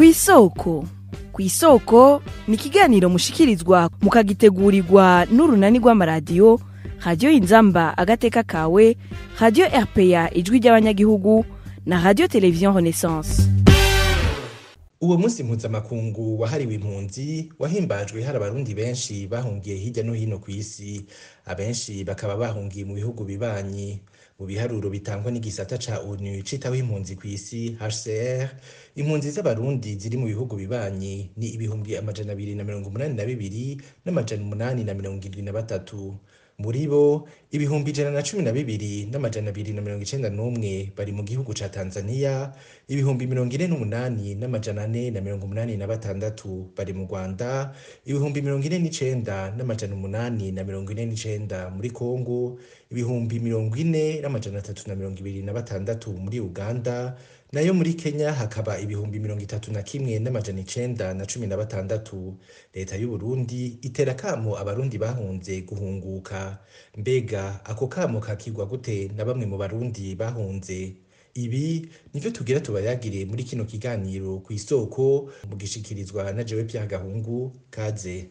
Kw'isoko. Kw'isoko ni ikiganiro mushikirizwa mukagitegurirwa n'urunani rw'amaradiyo Radiyo Inzamba Agateka Kawe, Radiyo RPA Ijwi ry'Abanyagihugu na Radiyo Televiziyo Renaissance. Uwo munsi mpuzamakungu wahariwe impunzi wahimbajwe hari abarundi benshi bahungiye hirya no hino kw'isi, abenshi bakaba bahungiye mu bihugu bibanyi. Mu biharuro bitangwa n'igisata ca ONU citaho impunzi kw'isi HCR, impunzi z'abarundi ziri mu bihugu bibanyi ni 282,873. Muri bo 112,291 bari mu gihugu ca Tanzania, 48,486 bari mu Rwanda, 49,849 muri Congo, 40,326 muri Uganda, nayo muri Kenya hakaba 31,916. Leta y'u Burundi itera akamo abarundi bahunze guhunguka. Mbega ako kamo kakigwa gute na bamwe mu barundi bahunze? Ibi nivyo tugira tubayagire muri kino kiganiro Kw'isoko, mugishikirizwa na jewe Pierre Gahungu. Kaze.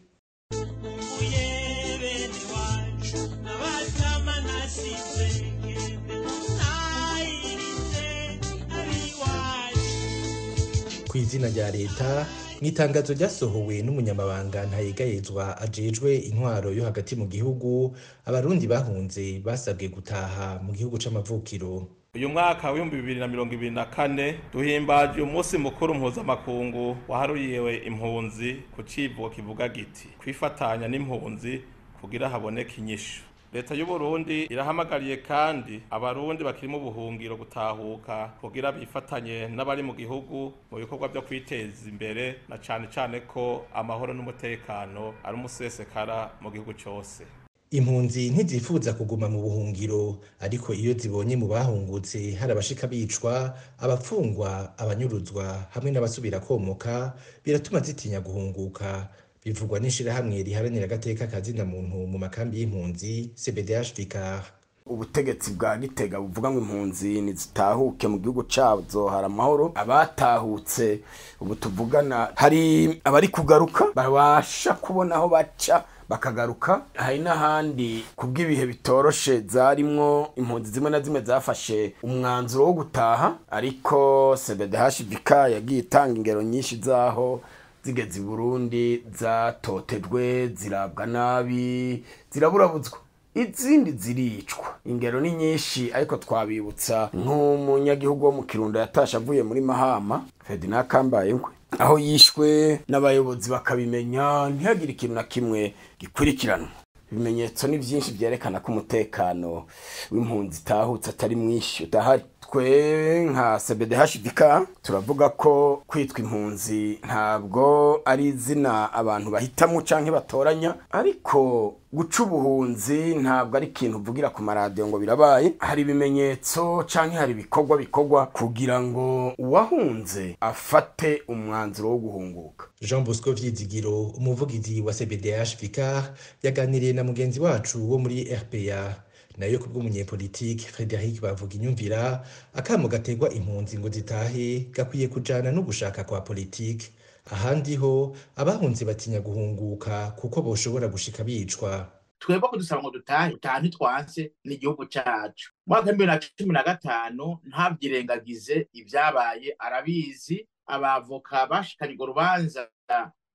Kw'izina rya leta, mw'itangazo ryasohowe n'umunyamabanga ntayegayezwa ajejwe intwaro yo hagati mu gihugu, abarundi bahunze basabwe gutaha mu gihugu c'amavukiro. Uyu mwaka w'2024 duhimbaje umunsi mukuru mpuzamakungu waharuriwe impunzi ku civugo kivuga giti: kwifatanya n'impunzi kugira haboneke inyishu. Leta y'u Burundi irahamagariye kandi abarundi bakiri mu buhungiro gutahuka kugira bifatanye n'abari mu gihugu mu bikorwa vyo kwiteza imbere, na cane cane ko amahoro n'umutekano ari umusesekara mu gihugu cose. Impunzi ntizifuza kuguma mu buhungiro, ariko iyo zibonye mu bahungutse hari abashika bicwa, abapfungwa, abanyuruzwa hamwe n'abasubira komoka, biratuma zitinya guhunguka. Bivugwa n'ishirahamwe riharanira agateka ka zina muntu mu makambi y'impunzi CBDH Vicar. Ubutegetsi bwa Gitega buvuga ngo impunzi nizitahuke mu gihugu cabo hari amahoro. Abatahutse ubu tuvugana hari abari kugaruka babasha kubona aho baca bakagaruka, hari n'ahandi kubw'ibihe bitoroshe zarimwo impunzi zimwe na zimwe zafashe umwanzuro wo gutaha, ariko CBDH Vicar yagiye itanga ingero nyinshi zaho zigeze i Burundi zatotejwe, zirabwa nabi, ziraburabuzwa, izindi ziricwa. Ingero ni nyinshi, ariko twabibutsa nk'umunyagihugu wo mu Kirundo yatashe avuye muri Mahama, Ferdinand Kambayengwe, aho yishwe n'abayobozi bakabimenya ntihagire ikintu na kimwe gikurikiranwa. Ibimenyetso ni byinshi byerekana ko umutekano w'impunzi itahutse atari mwinshi, udahari. Twe nka CBDH Vicar turavuga ko kwitwa impunzi ntabwo ari izina abantu bahitamo canke batoranya, ariko guca ubuhunzi ntabwo ari ikintu uvugira ku maradiyo ngo birabaye. Hari ibimenyetso canke hari ibikorwa bikorwa kugira ngo uwahunze afate umwanzuro wo guhunguka. Jean Bosco Vyizigiro, umuvugizi wa CBDH Vicar, yaganiriye na mugenzi wacu wo muri RPA. Nayo kubw'umunyepolitike Frederic Bavuginyumvira, akamo gategwa impunzi ngo zitahe gakwiye kujana no gushaka kwa politike. Ahandi ho abahunze batinya guhunguka kuko boshobora gushika bicwa. Twebwe kudusaba ngo dutahe, dutahe ntitwanse n'igihugu cacu. Mu mwaka 2015 ntabyirengagize ibyabaye, arabizi. Abavoka bashikanye urwo rubanza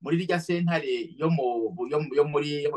muri rya sentare yo mu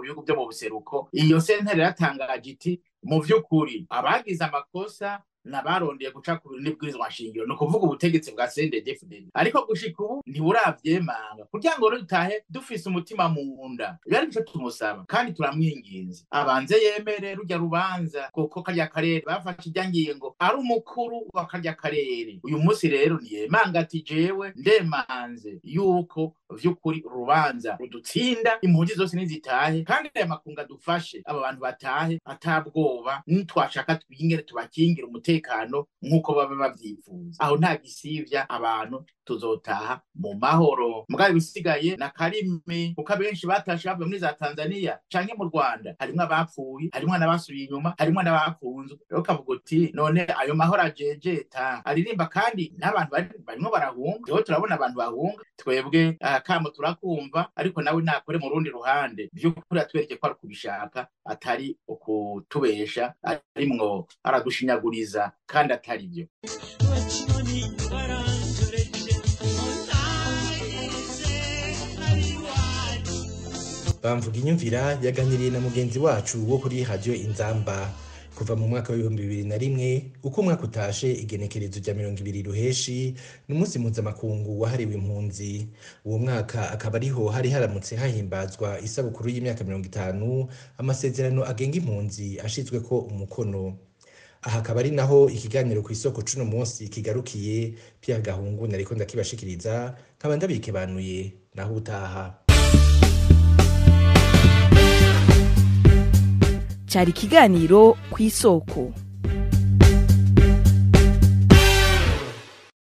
bihugu byo mu buseruko. Iyo sentare yaratangaje iti: mu vy'ukuri abagize amakosa nabarondeye guca ku n'ibwirizwa nshingiro, ni ukuvuga ubutegetsi bwa CNDD-FDD, ariko gushika ubu ntiburavyemanga. Kugira ngo rero dutahe dufise umutima mu nda, ibi ari ico tumusaba kandi turamwinginze abanze yemere rurya rubanza, kuko karya karere bafashe irya ngingo ari umukuru wa karya karere. Uyu munsi rero niyemanga ati: jewe ndemanze yuko vy'ukuri urubanza rudutsinda, impunzi zose nizitahe, kandi aya makunga dufashe aba bantu batahe atabwoba, nitwashaka twingere tubakingira umutekano. Umutekano nk'uko baba bavyifuza, aho nta gisivya, abantu tuzotaha mu mahoro. Mugabo ibisigaye na karimi, kuko abenshi batashe bavuye muri za Tanzania canke mu Rwanda, harimwo abapfuye, harimwo n'abasubiye inyuma, harimwo n'abafunzwe. Rero ukavuga uti none ayo mahoro ajejeta aririmba, kandi n'abantu barimwo barahunga. Rero turabona abantu bahunga, twebwe akamo turakumva, ariko nawe nakore mu rundi ruhande vy'ukuri, atwereke ko ari ukubishaka, atari ukutubesha, arimwo aradushinyaguriza kandi atari byo. Bamvuga inyumvira yaganiriye na mugenzi wacu wo kuri Radio Inzamba. Kuva mu mwaka w'2001, uko umwaka utashe, igenekerezo rya 20 Ruheshi ni umunsi mpuzamakungu wahariwe impunzi. Uwo mwaka akaba ariho hari haramutse hahimbazwa isabukuru y'imyaka 50 amasezerano agenga impunzi ashizweko umukono. Aha akaba ari naho ikiganiro ku isoko cuno munsi kigarukiye. Pierre Gahungu nariko ndakibashikiriza, nkaba ndabikebanuye. Naho utaha. Cyari ikiganiro ku isoko.